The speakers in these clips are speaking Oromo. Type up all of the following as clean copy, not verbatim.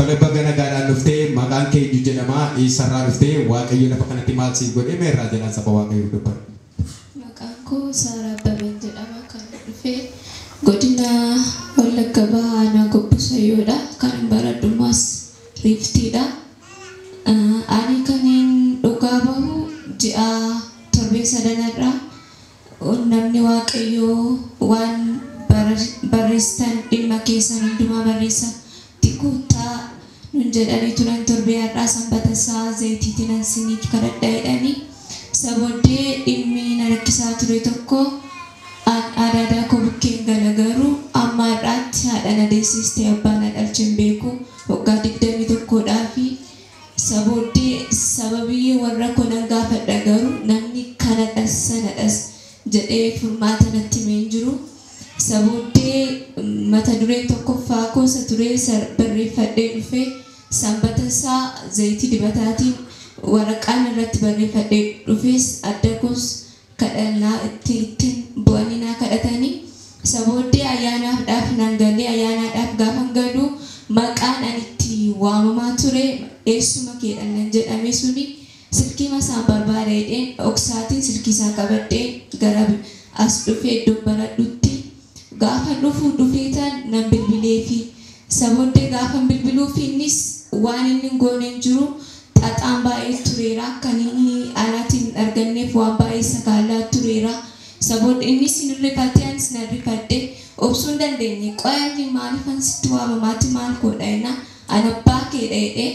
Tole baga nagaadhaan dhuftee maqaan kee eenyu jedhama eessarraa dhuftee Waaqayyo lafa kanatti maal siif godhe meerraa jedhaan saba Waaqayyoo dubbadhu. Maqaan koo Saaraa Abbabeen jedhama. Kan dhufe godina Wallagga Bahaa aanaa Gobbisayyoodha. Kan baradhummaas Riiftiidha. Ani kaniin dhugaa bahu ji'a torbee sadanarraa namni Waaqayyoo waan barreessitan dhimma keessan hundumaa barreessa koottaa nun jedhanii turan torbee har'aa sanbata isaa zayitiitiin an siniif kadhadha jedhanii. Isa booddee dhimmi na rakkisaa ture tokko adaadaa koo bukkeen gala garuu amma har'aatti haadha na deessistee abbaa na dhalche hin beeku waggaa 21dhaa fi isa booddee sababii warra koo nan gaafadha garuu namni kanadhas sanadhas jedhee furmaata natti himee hin jiru. Isa booddee mata dureen tokkoffaa koo isa turee barreeffadhee dhufe sanbata isaa zayitii dibataatiin waraqaan irratti barreeffadhee dhufes adda koos kadhannaa ittiin bu'anii naa kadhatanii. Isa booddee ayyaanaadhaaf nan galee ayyaanaadhaaf gaafan galu maqaan ani itti waamamaa ture eessuma keedhaan nan jedhame suni silkii masaan barbaada jedheen dhoksaatiin silkii isaa qabadhee gara as dhufee iddoon baradhutti gaafa dhufu dhufeetan nan bilbileefi. Isa booddee gaafa bilbiluufi innis waan inni hin goone hin jiru xaxaan baay'ee tureera kan inni anaatiin hin arganneef waan baay'ee sakaalaa tureera. Isa booddee innis hin rifatee anis nan rifadhe obsuu hin dandeenye qo'anni maaliifan sitti waamamaati maal koodha jennaan an abbaa keedha jedhee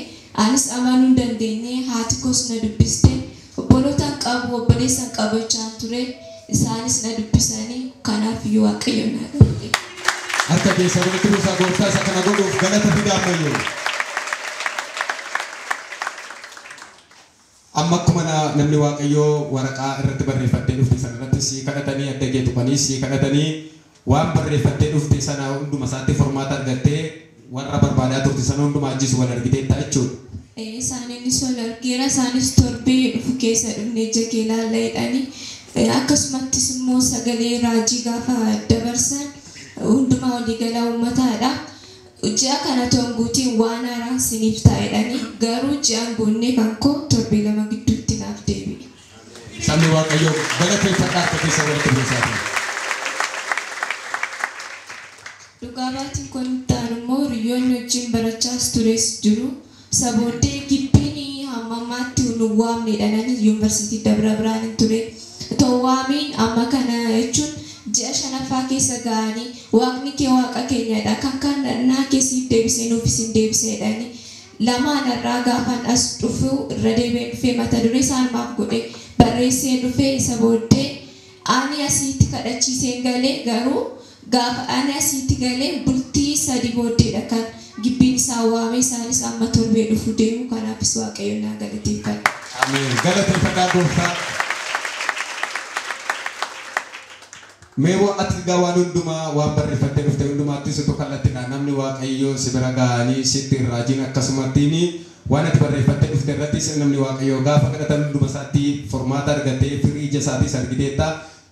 anis amanuu hin dandeenye haati koos na dubbiste obboloota hin qabu obboleessa hin qabu jechaan ture isaanis na dubbisanii kanaaf iyyuu Waaqayyo na gargaare. Harka keessa walitti buusaa gooftaa isa kana godhuuf galata fidaa ammayyuu. Amma akkuma namni Waaqayyoo waraqaa irratti barreeffattee dhufte sana irratti sii kadhatanii adda kee tuqanii sii kadhatanii waan barreeffattee dhufte sana hunduma isaatti furmaata argattee warra barbaadaa turte sana hundumaa ajjeesu wal argiteetta jechuudha. Isaanis wal argeera isaanis torbee dhufu keessa dhufnee ija kee ilaalla jedhanii akkasumattis immoo sagalee raajii gaafa dabarsan hundumaa waliigalaa uummataadha. Ji'a kana toon guutiin waan haaraan siniif ta'a jedhanii garuu ji'aan guunnee kan koo torbee 2 gidduutti naaf deebi'e. Sabni Waaqayyoo galateeffadhaa harka keessa walitti buusaa. Dhugaa baatiin kun ta'an immoo hiriyoonni wajjin barachaas tures jiru. Isa booddee gibbiin hamma ammaatti nu waamnedha. Nanis yuunivarsiitii Dabra Birhaan ture. Otoo waamiin amma kana jechuun ji'a 5ffaa keessa ga'anii waaqni kee waaqa keenyadha kan kadhannaa kee siif deebisee nuuf isin deebisee jedhanii lamaan irraa gaafan as dhufu irra deebi'ee dhufee mata duree isaan maaf godhe barreessee dhufee isa booddee ani asitti kadhachiiseen galee garuu gaafa ani asitti galee bultii 3 booddeedha kan gibbiin isaa waame isaanis amma torbee dhufu deemu kanaafis Waaqayyo naa galateeffadha. Ameen. Galateeffadhaa gooftaa. Mee ati egaa waan hundumaa waan barreeffattee dhufte hundumaattis utuu kallattiidhaan namni Waaqayyoo si bira ga'anii sitti raajiin akkasumattiin waan ati barreeffattee dhufte irrattis namni Waaqayyoo gaafa kadhatan hunduma isaatti furmaata argatee firii ija isaatiis argiteetta.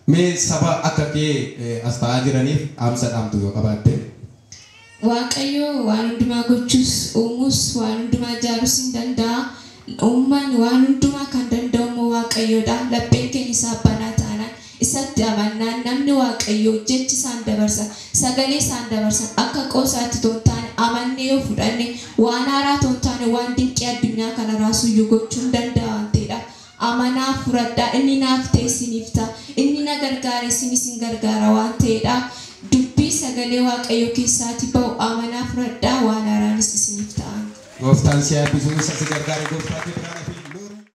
Mee saba akka kee as taa'aa jiraniif dhaamsa dhaamtu yoo qabaatte. Waaqayyo waan hundumaa gochuus uumuus waan hundumaa ijaarus hin danda'a. Uummanni waan hundumaa kan danda'u immoo Waaqayyoodha. Lapheen keenya isaa banaa taanaan isatti amannaan namni Waaqayyoo jechi isaan dabarsa sagalee isaan dabarsan akka qoosaatti otoo hin taane amannee yoo fudhanne waan haaraa otoo hin taane waan dinqii addunyaa kana raasuyyuu gochuu hin danda'a waan ta'eedha. Amanaa fudhadhaa inni naaf ta'e isiniif ta'a inni na gargaare isinis hin gargaara waan ta'eedha. Dubbii sagalee Waaqayyoo keessaati ba'u amanaa fudhadhaa waan haaraanis isiniif ta'a. Gooftaan si eebbisu isa si gargaare gooftaa kee biraan